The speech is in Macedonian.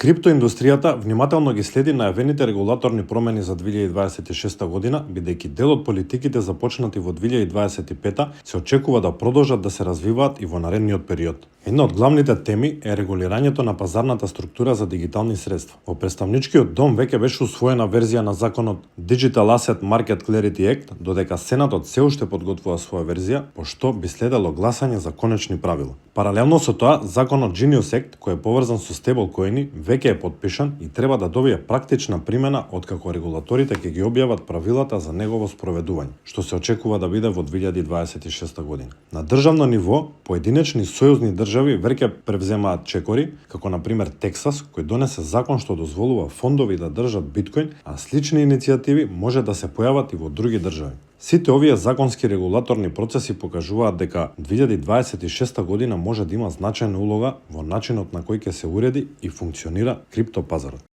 Криптоиндустријата внимателно ги следи најавените регулаторни промени за 2026 година, бидејќи дел од политиките започнати во 2025 се очекува да продолжат да се развиваат и во наредниот период. Една од главните теми е регулирањето на пазарната структура за дигитални средства. Во Претставничкиот дом веќе беше усвоена верзија на законот Digital Asset Market Clarity Act, додека Сенатот се уште подготвува своја верзија, по што би следело гласање за конечни правила. Паралелно со тоа, законот Genius Act, кој е поврзан со стеблкоини, веќе е подпишан и треба да добие практична примена откако регулаторите ќе ги објават правилата за негово спроведување, што се очекува да биде во 2026 година. На државно ниво, поединечни сојузни држави веќе превземаат чекори, како на пример Тексас, кој донесе закон што дозволува фондови да држат биткоин, а слични иницијативи може да се појават и во други држави. Сите овие законски регулаторни процеси покажуваат дека 2026 година може да има значајна улога во начинот на кој ќе се уреди и функционира криптопазарот.